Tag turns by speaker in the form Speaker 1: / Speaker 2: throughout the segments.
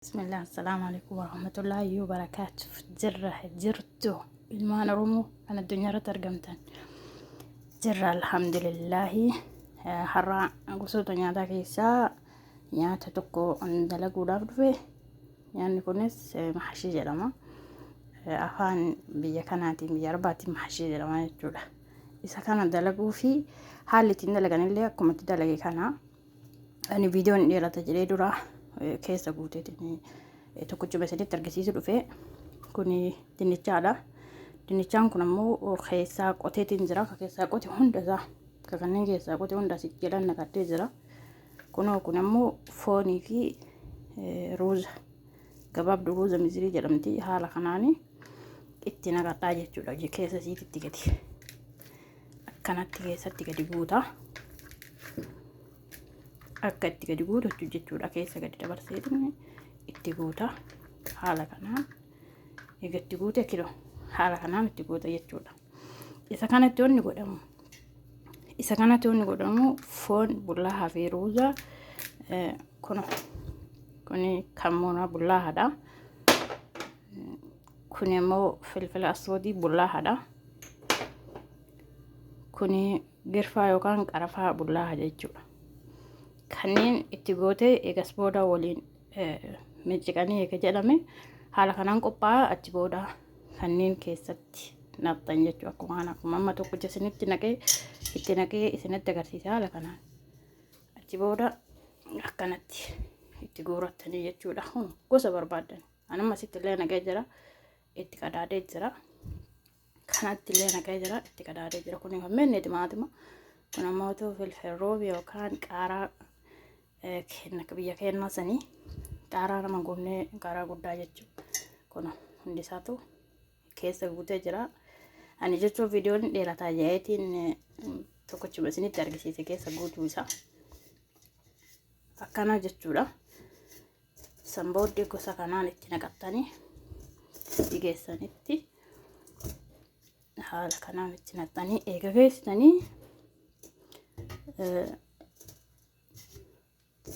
Speaker 1: Bismillah, assalaamu alaikum warahmatullaahi wabarakaatuh. Jirra jirtu ilmaan Oromoo kan addunyaa irratti argamtan. Jirra alhamdulillaahi. Har'a gosoota nyaataa keessaa nyaata tokko dalaguudhaaf dhufe. Nyaanni kunis mahashii jedhama. Afaan biyya kanaatiin biyya Arabaatiin mahashii jedhama jechuudha. Isa kana dalaguu fi haalli ittiin dalagan illee akkuma itti dalage kana. Ani viidiyoon dheerata jedhee dura keessa guuteetiin tokkichuma isinitti argisiisu dhufe. Kuni dinnichaadha. Dinnichaan kun ammoo keessaa qoteetiin jira. Ka keessaa qote hunda isaa ka kanneen keessaa qote hunda asitti jalaan naqadhee jira. Kunoo kun ammoo foonii fi ruuza gabaabduu ruuza mizirii jedhamti haala kanaani itti naqadhaa jechuudha. Keessa isiititti gadi akkanatti keessatti gadi guuta. Akka itti gadi guutatu jechuudha. Keessa gadi dabarseetiin itti guuta. Haala kanaan eega itti guute kilo haala kanaan itti guuta jechuudha. Isa kanatti wanni godhamu isa kanatti wanni godhamu foon bullaahaa fi ruuza kuno kuni kammuuna bullaahaadha. Kuni immoo filfila aswoodii bullaahaadha. Kuni girfaa yookaan qarafaa bullaaha jechuudha. Kanneen itti gootee eegas booda waliin micciqanii eega jedhame haala kanaan qophaa'a achi booda kanneen keessatti naqxan jechuudha. Akkuma kana akkuma amma tokkicha isinitti naqee itti naqee isinitti agarsiisa haala kanaan. Achi booda akkanatti itti guurattanii jechuudha. Kun gosa barbaaddan. Anuma asitti illee naqee jira. Itti qadaadee jira. Kanatti illee naqee jira. Itti qadaadee jira. Kun kan menne timaatima. Kun ammoo filfil roobi yookaan qaaraa kenna biyya kennaa sanii qaaraa nama goonee qaaraa guddaa jechuudha. Kun hundi isaatu keessa guutee jira. Ani jechuun viidiyoon dheerataa jedheetiin tokkochuma isinitti argisiise keessa guutuu isaa. Akkana jechuudha. San booddee gosa kanaan itti naqattanii itti geessanitti haala kanaan itti naqxanii eega geessitanii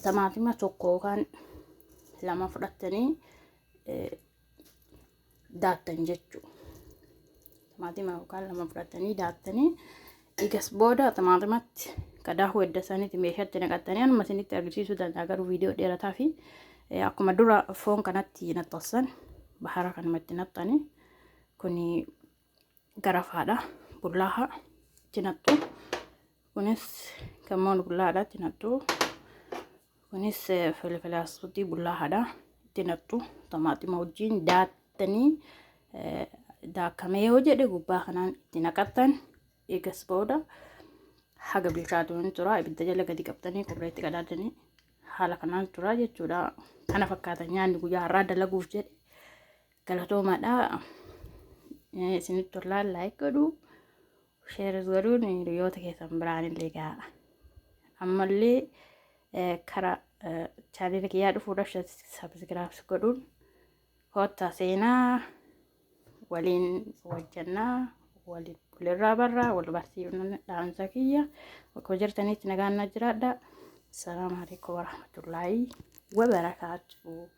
Speaker 1: timaatima tokko yookaan lama fudhattanii daaktan jechuudha. Timaatima yookaan lama fudhattanii daaktanii egas booda timaatimatti kadaakuu edda isaaniitti meeshaatti naqattanii anuma isinitti argisiisuu danda'a garuu viidiyoo dheerataa fi akkuma dura foon kanatti naxxassan bahara kanumatti naxxanii kuni garafaadha bullaaha itti naxxu kunis kammoon bullaadha itti naxxu kunis filfila asxuutii bullaahaadha itti naxxu timaatima wajjin daattanii daakamee yoo jedhe gubbaa kanaan itti naqattan eegas booda haga bilchaatu hin tura ibidda jala gadi qabtanii kurreetti qadaadanii haala kanaan tura jechuudha. Kana fakkaata nyaanni guyyaa har'aa dalaguuf jedhe galatoomaadha. Isinitti tollaan like godhuu shareis godhuun hiriyoota keessan biraan illee ga'a. Ammallee karaa chaanela kiyyaa dhufuudhaaf subscribe godhuun kottaa seenaa waliin hojjannaa walirraa barraa wal barsiifna dhaamsa kiyya bakka jirtanitti nagaan na jiraadha. Assalaamu alaikum warahmatullaahi wabarakaatuh.